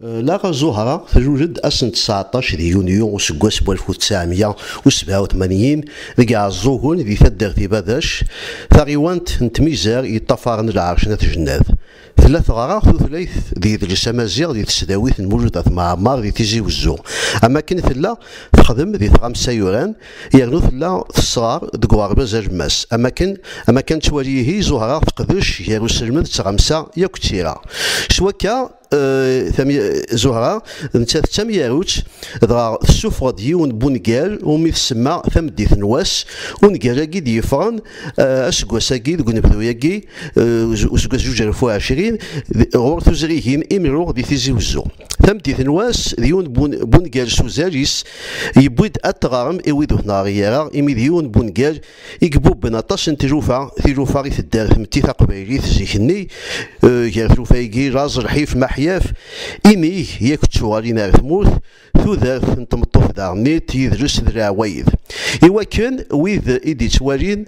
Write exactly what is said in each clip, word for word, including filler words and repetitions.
Laɣa Zuhra tluel-d ass n tseɛṭac di yunyu useggas n walef u tesɛemya u sebɛa u tmanyin deg Iɛeẓẓugen di taddart Ibadac, taɣiwant n Tmizar yeṭṭafaren lɛerc n At Jennad. Tella teɣra tutlayt d yidles amaziɣ di tesdawit n Mulud At Mɛemmer di Tizi Wezzu. Am akken tella texdem di tɣamsa yuran, yernu tella tesɣar deg uɣerbaz alemmas. Am akken, am akken nettwali ihi, Zuhra teqdec gar uselmed d tɣamsa yakk d tira. S wakka, eh, Tami-, Zuhra, nettat d tamyarutt, dɣa tessufeɣ-d yiwen n wungal umi tsemma Tameddit n Wass, ungal-agi d-yeffɣen, eh, aseggas-agi, deg unebdu-agi, eh, us-, useggas zuǧ alaf u ɛecrin, d-, ɣur tuzrigin Imru di Tizi Wezzu. Tameddit n Wass d yiwen n wun-, n wungal s uzal-is, yewwi-d ad teɣrem i wid ur t-neɣri ara, imi d yiwen n wungal i ibubben aṭas n tlufa, tilufa i tedder tmetti taqbaylit zik-nni, eh, gar tlufa-agi, laẓ, lḥif, maḥyaf, inig, yak d tuɣalin ar tmurt, tudert n tmeṭṭut daɣen-it, yidles d leɛwayed. Iwakken wid i d-ittwalin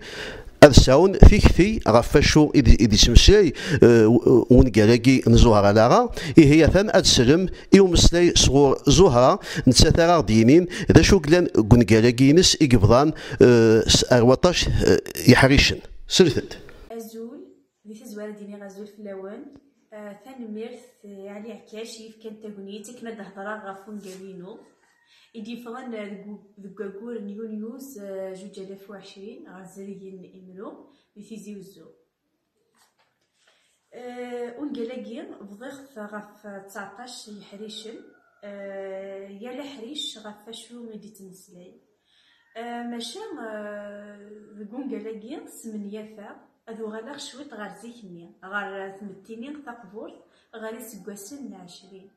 ad sɛun tikti ɣef wacu i d-, i d-ittmeslay, eh, w-, wungal-agi n Zuhra Lara, ihi atan ad slem i umeslay sɣur Zuhra, nettat ara ɣ-d-yinin d acu yellan deg wungal-agi-ines i yebḍan, eh, s-, ar waṭas, eh, iḥricen. Slet-d. Azul, di tazwara ad d-iniɣ azul fell-awen. Eh, tanemmirt, eh, i Ɛli Ɛekkac i yefkan tagnit akken ad d-hedreɣ ɣef wungal-inu i d-yeffɣen, eh, deg u-, deg waggur n yunyu s, eh, zuǧ alaf u ɛecrin ɣer Zrigin Imru di Tizi Wezzu. Eh, ungal-agi bḍiɣ-t ɣef tseɛṭac yeḥricen, eh, yal aḥric ɣef wacu i d-ittmeslay. Eh, maca, eh, deg ungal-agi smenyafeɣ ad uɣaleɣ cwiṭ ɣer zik-nni, ɣer tmetti-nni taqburt, ɣer iseggasen n ɛecrin.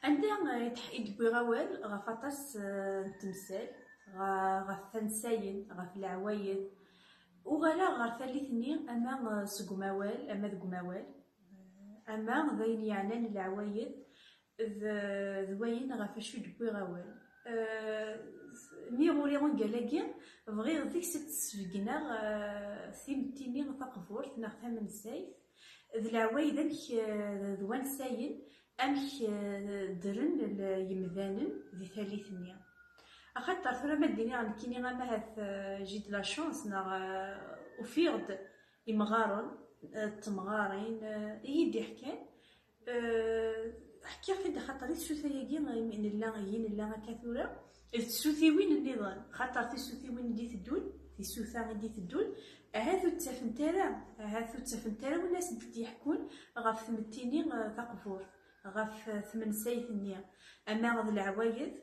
Anda, eh, i d-, i d-wwiɣ awal ɣef aṭas, eh, n temsal, ɣ-, ɣef tansayin, ɣef leɛwayed. Uɣaleɣ ɣer tallit-nni ama, eh, seg umawal, ama deg umawal, eh, ama d ayen yeɛnan leɛwayed, d, d wayen ɣef acu i d-wwiɣ awal. Eh, mi uriɣ ungal-agi, bɣiɣ deg-s ad d-sbeggneɣ, eh, timetti-nni taqburt neɣ tamensayt, d leɛwayed amek, eh, d wansayen, amek, eh, ddren l-, yemdanen di tallit-nni. Axaṭer tura ma d-iniɣ nekkini ama ahat, eh, j'ai de la chance neɣ, eh, ufiɣ-d imɣaren, eh, d temɣarin, eh, i yi-d-iḥkan, eh, ḥkiɣ-t-id axaṭer i tsuta-agi i nella, i nella akka tura, d tsutiwin nniḍen, xaṭer tisutiwin i d-iteddun, tisuta i d-iteddun, ahat ur ttafent ara, ahat ur ttafent ara win as-d-yeḥkun ɣef tmetti-nni, eh, taqburt, ɣef, eh, tmensayt-nni, ama d leɛwayed,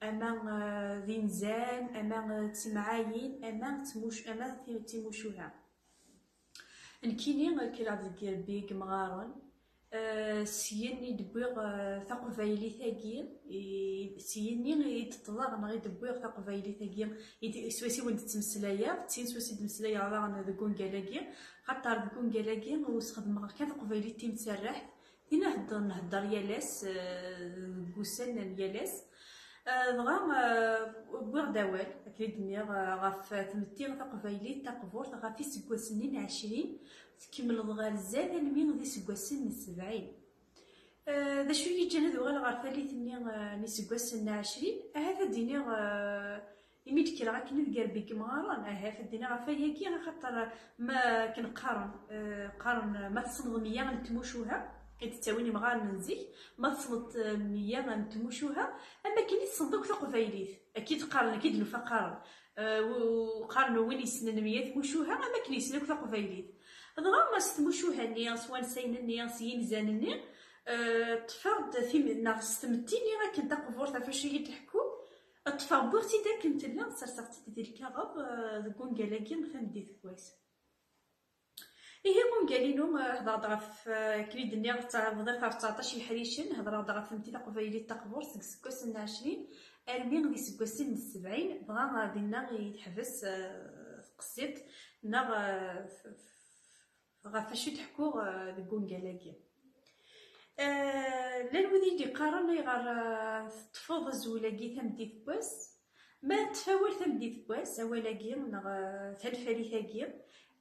ama, eh, d inzan, ama, eh, d timɛayin, ama d tmuc-, ama d ti-, d timucuha. Nekkini kkreɣ deg irebbi n yemɣaren, eh, syin i d-wwiɣ, eh, taqbaylit-agi, i, syin i d-ṭṭleɣ neɣ i d-wwiɣ taqbaylit-agi, i d-, swayes i wen-d-ttmeslayeɣ, d tin swayes i d-mmeslayeɣ daɣen deg ungal-agi, xaṭer deg ungal-agi ur sxedmeɣ kan taqbaylit timserreḥt, tin i heddren nhedder yal ass, eh, deg ussan n yal ass. Eh, dɣa, eh, wwiɣ-d awal, akken i d-nniɣ, eh, ɣef tmetti taqbaylit taqburt ɣef iseggasen-nni n ɛecrin, tkemmleḍ ɣer zdat almi d iseggasen n sebɛin. Eh, d acu i yi-ǧǧan ad uɣaleɣ ɣer tallit-nni, eh, n iseggasen n ɛecrin? Ahat ad d-iniɣ, eh, imi d-kkreɣ akken i deg irebbi n yemɣaren, ahat ad d-iniɣ ɣef wayagi, axaṭer ma akken qqaren, eh, qqaren ma tessneḍ meyya n tmucuha i d-ttawin imɣaren n zik, ma tessneḍ, eh, meyya n tmucuha, am akken i tessneḍ akk taqbaylit. Akka i d-qqaren, akka i d-nufa qqaren. Eh, u-, qqaren win yessnen meyya tmucuha, am akken yessen akk taqbaylit. Dɣa s tmucuha-nni, s wansayen-nni, s yinzan-nni, eh, ṭṭfeɣ-d tim-, neɣ s tmetti-nni akken taqburt ɣef acu i yi-d-teḥku, ṭṭfeɣ, wwiɣ-tt-id akken tella, serseɣ-tt-id di lkaɣeḍ, eh, deg wungal-agi Tameddit n Wass. Ihi ungal-inu, eh, hedreɣ-d ɣef, eh, akken i d-nniɣ, bḍiɣ ɣef tseɛṭac yeḥricen, hedreɣ-d ɣef tmetti taqbaylit taqburt seg iseggasen n ɛecrin armi d iseggasen n sebɛin, dɣa, eh, dinna i teḥbes, eh, tqessiṭ, neɣ, eh, ɣef acu i d-ḥkuɣ, eh, deg wungal-agi. Eh, llan wid i d-iqqaren ayɣer, eh, teṭṭfeḍ azwel-agi Tameddit n Wass? Ma neṭṭef awal Tameddit n Wass, awal-agi neɣ, eh, tanfalit-agi,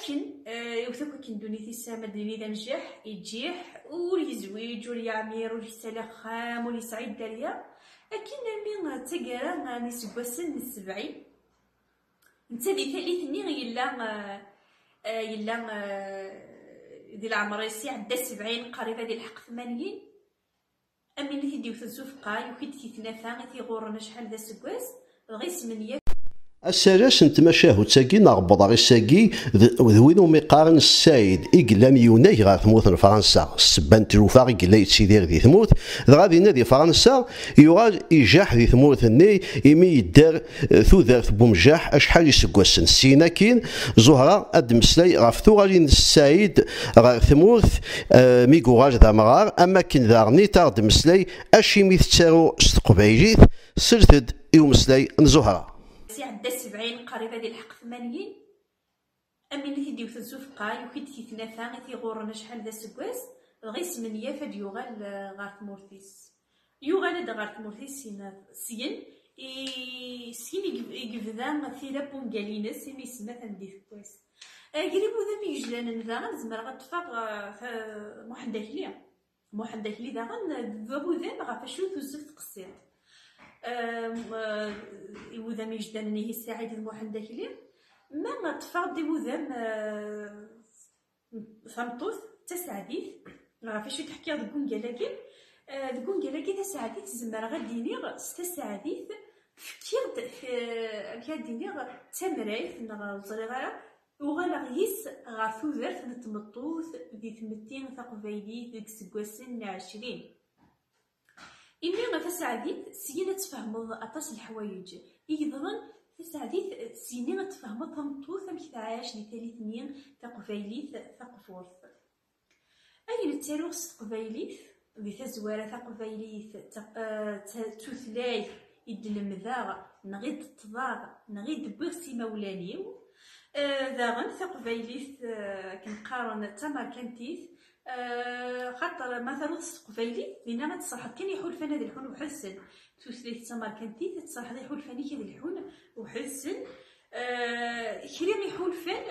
Akken, eh, iwet akk akken ddunit-is, ma d-nini d amjaḥ, iǧiḥ, ur yezwiǧ, ur yeɛmir, ur yessali axxam, ur yesɛi dderya. Akken armi d taggara, eh, n iseggasen n sebɛin. Netta di tallit-nni yella, eh, eh, yella, eh, di leɛmer-is iɛedda sebɛin, qrib ad ilḥeq tmanyin. Am win i t-id-iwten s ufeqqa, yuki-d si tnafa i t-iɣurren acḥal d aseggas, dɣa yesmenyaf. Asalas n tmacahut-agi neɣ wwḍeɣ ass-agi d, d win umi qqaren Ssayed, i yellan yunag ɣer tmurt n Fransa. Ssebba n tlufa i yella yettidir di tmurt, dɣa dinna di Fransa yuɣal ijaḥ di tmurt-nni, imi yedder, eh, tudert n umjaḥ acḥal iseggasen. Syin akkin, Zuhra ad d-temmeslay ɣef tuɣalin n Ssayed ɣer tmurt, eh, mi yuɣal d amɣar, am wakken daɣen i taɣ-d-temmeslay acimi tettaru s teqbaylit. Slet-d i umeslay n Zuhra. Iɛedda sebɛin, qrib ad ilḥeq tmanyin. Am win i t-id-iwten s ufeqqa, yuki-d si tnafa i t-iɣurren acḥal d aseggas, dɣa yesmenyaf ad d-yuɣal, eh, ɣer tmurt-is. Yuɣal-d ɣer tmurt-is syin, syin, i, syin i yeb-, i yebda tira n wungal-ines, imi isemma Tameddit n wass. Eh, gar iwudam igejdanen daɣen, zemreɣ ad ṭṭfeɣ, eh, ta-, Muḥend Akli. Muḥend Akli daɣen d awudam ɣef wacu tuzzel tqessiṭ. Em, eh, iwudam igejdanen ihi Saɛid d Muḥend Akli, ma ṭṭfeɣ-d iwudam, eh, tameṭṭut d taseɛdit, ɣef wacu i d-ḥkiɣ deg wungal-agi. Eh, deg wungal-agi taseɛdit, zemreɣ ad d-iniɣ s taseɛdit fkiɣ-d, eh, amek ad d-iniɣ, d tamrayt neɣ ur ẓriɣ ara, uɣaleɣ yis ɣer tudert n tmeṭṭut di tmetti taqbaylit deg iseggasen n ɛecrin. Imi taseɛdit syin ad tfehmeḍ aṭas n leḥwayeǧ i yeḍran, taseɛdit syin ad tfehmeḍ tameṭṭut amek tɛac di tallit-nni taqbaylit taqburt. Ayen ttaruɣ s teqbaylit, di tazwara taqbaylit d ta-, eh, d ta-, d tutlayt I d-lemdeɣ, neɣ i d-ṭṭḍeɣ, neɣ i d-wwiɣ s imawlan-iw. Eh, daɣen taqbaylit, eh, akken qqaren d tamerkantit, eh, xaṭer ma taruḍ s teqbaylit, dinna ad tserḥeḍ kan iḥulfan ad lḥun weḥd-sen. Tutlayt d tamerkantit, ad tserḥeḍ iḥulfan-ik ad lḥun weḥd-sen. Eh, kra n iḥulfan,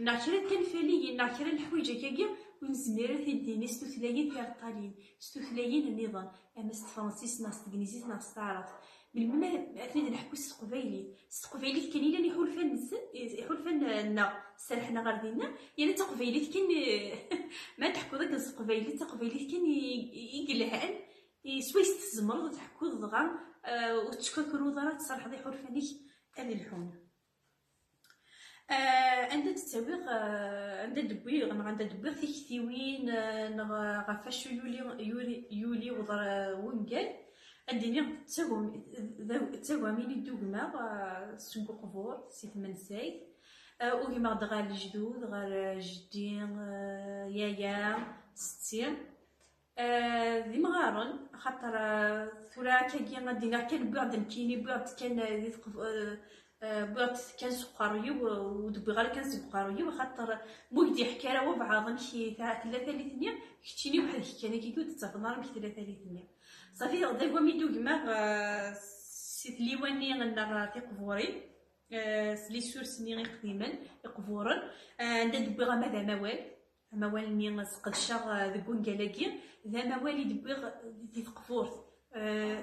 neɣ kra n tanfaliyin, neɣ kra n leḥwayeǧ akkagi, ur nezmir ara ad t-id-nini s tutlayin tireṭṭalin, s tutlayin nniḍen, ama s tefransist, neɣ s tegnizit, neɣ s taɛrabt. Melmi ma, ma ad ten-id-neḥku s teqbaylit, s teqbaylit kan i llan iḥulfan-nsen, iḥulfan-nneɣ serḥen ɣer dinna, yerna d taqbaylit kan, ma teḥkuḍ akken s teqbaylit, d taqbaylit kan i, i, i yelhan, i, s wayes tzemreḍ ad teḥkuḍ dɣa, eh, ur tettkakuruḍ ara, tserḥeḍ iḥulfan-ik ad lḥun. Eh, anda d-ttawiɣ, eh, anda d-wwiɣ, neɣ anda d-wwiɣ tiktiwin, eh, neɣ, eh, ɣef wacu yuli, yuli, yuli uḍar, eh, wungal, ad d-iniɣ d tagwam-, d, d tagwamin i d-ugmeɣ, eh, seg uqbur, si tmensayt. Eh, ugmeɣ-d ɣer lejdud, ɣer, eh, jeddi, eh, yaya, setti. Eh, d imɣaren, axaṭer, eh, tura akkagi ad d-iniɣ kan wwiɣ-d nekkini, wwiɣ-d kan, eh, di tqef-, eh, eh, wwiɣ-d kan s uqerru-iw, eh, ur d-wwiɣ ara kan seg uqerru-iw, axaṭer ma ur k-d-yeḥki ara wabɛaḍ amek i ta-, tella tallit-nni, keččini weḥd-k kan akkagi ur d-tettafeḍ ara amek tella tallit-nni. Ṣafi, d agwam i d-ugmeɣ, eh, si tliwa-nni nneɣ tiqburin, eh, s les sources-nni iqdimen, iqburen, eh, anda d-wwiɣ ama d amawal, amawal-nni sqedceɣ, eh, deg wungal-agi, d amawal i d-wwiɣ di tqburt. Eh,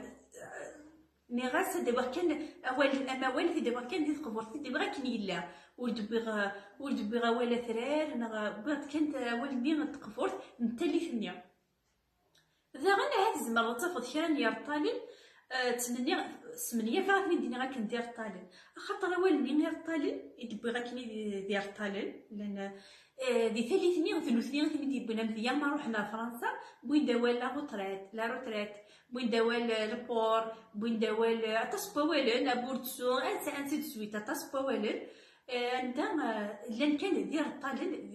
nniɣ-as ad d-awiɣ kan awal, amawal ad t-id-awiɣ kan di tqburt, ad t-id-awiɣ akken yella. Ur d-wwiɣ, eh, ur d-wwiɣ awal atrar, neɣ, eh, wwiɣ-d kan awal-nni n tqburt n tallit-nni. Daɣen ahat tzemreḍ ad tafeḍ kra n yerṭalen, eh, ttmenniɣ, smenyafeɣ ad ten-id-iniɣ akken d irṭalen. Axaṭer awal-nni irṭalen i d-wwiɣ akken i d, d irṭalen, llan, eh, di tallit-nni d nutni i ten-id-yewwin amedya ma ruḥen ar Fransa, wwin-d awal la retraite, la retraite, wwin-d awal, eh, le port, wwin-d awal, eh, aṭas n wawalen, aburtsu, ainsi, ainsi de suite, aṭas n wawalen. Eh, anda, eh, llan kan d irṭalen.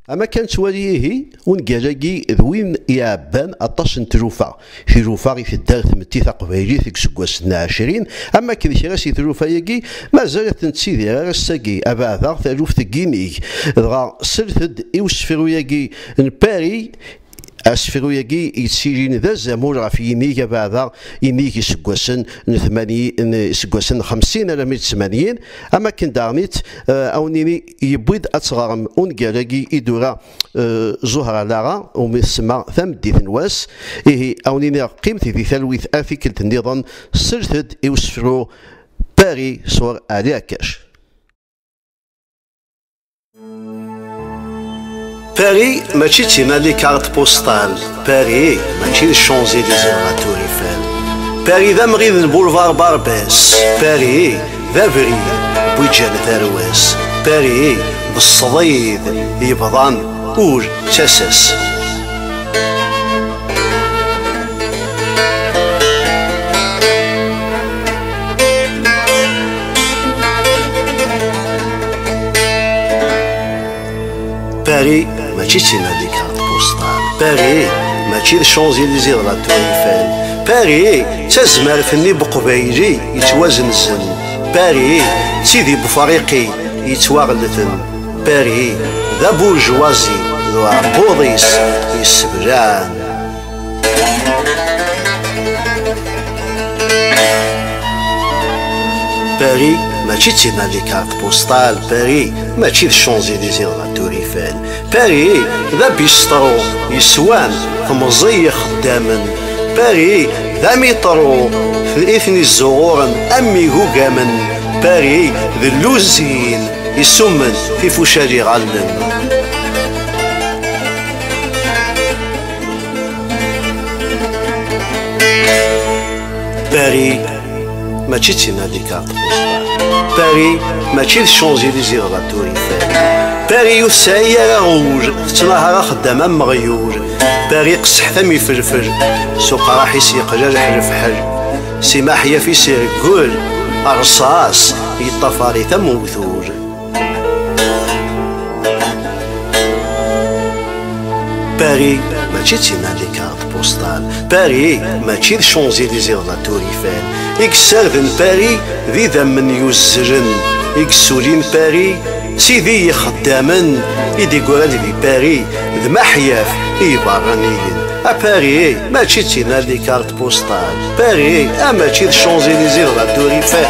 Ama kan nettwali ihi, ungal-agi d win iɛebban aṭas n tlufa. Tilufa i tedder tmetti taqbaylit deg iseggasen n ɛecrin, am akken kra si tlufa-agi mazal ad tent-ttidir ar ass-agi, abeɛda taluft n yinig. Dɣa slet-d i usefru-agi n Paris, asefru-agi yettilin d azamul ɣef yinig abeɛda inig iseggasen n tmanyin, n iseggasen n xemsin alammi d tmanyin, am akken daɣen i t-, eh, a wen-nini yewwi-d ad teɣrem ungal-agi i d-tura, eh, Zuhra Lara, umi tsemma Tameddit n wass. Ihi, a wen-iniɣ qqimet di talwit ar tikkelt nniḍen, slet-d i usefru Paris sur Ali Akkac. Paris mačči d tin-a les cartes postales. Paris mačči d Champs-Élysées dɣa Tour Eiffel. Paris d amɣid n Boulevard Barbès. Paris d abrid n wid ǧǧan tarwa-s. Paris d ṣṣdid yebḍan ur d tasa-s. Paris mačči d tin-a les cartes postales. Paris mačči d Champs-Élysées d la Tour Eiffel. Paris d tazmert-nni n Uqbayli yettwazenzen. Paris d Sidi Bufriqi yettwaɣellten. Paris d aburjwazi d uɛebbuḍ-is yesseblaɛen. Paris mačči d tin-a les cartes postales. Paris mačči d Champs-Élysées d la Tour Eiffel. Paris d abistru yeswan temẓi ixeddamen. Paris d amitru i ten-izzuɣuren am igugamen. Paris d lluzin isummen tifucal iɣallen. Paris mačči d tin-a les cartes postales. Paris mačči d Champs-Élysées d la Tour Eiffel. Paris ur tesɛi ara ul, tettnahar axeddam am meɣyul. Paris qesseḥ am ifelfel, s uqraḥ-is yeqla leḥlefḥel. Si maḥyaf-is ireggel, rrṣaṣ yeṭṭafar-it am uwtul. Paris mačči d tin-a les cartes Postal. Paris mačči d Champs-Élysées d la Tour Eiffel. I yessarden Paris d idammen yuzzlen. I yessulin Paris d tidi ixeddamen. I d-igran di Paris d maḥyaf i iberraniyen. A Paris mačči d tin-a di carte postale. Paris a mačči d Champs-Élysées d la Tour Eiffel.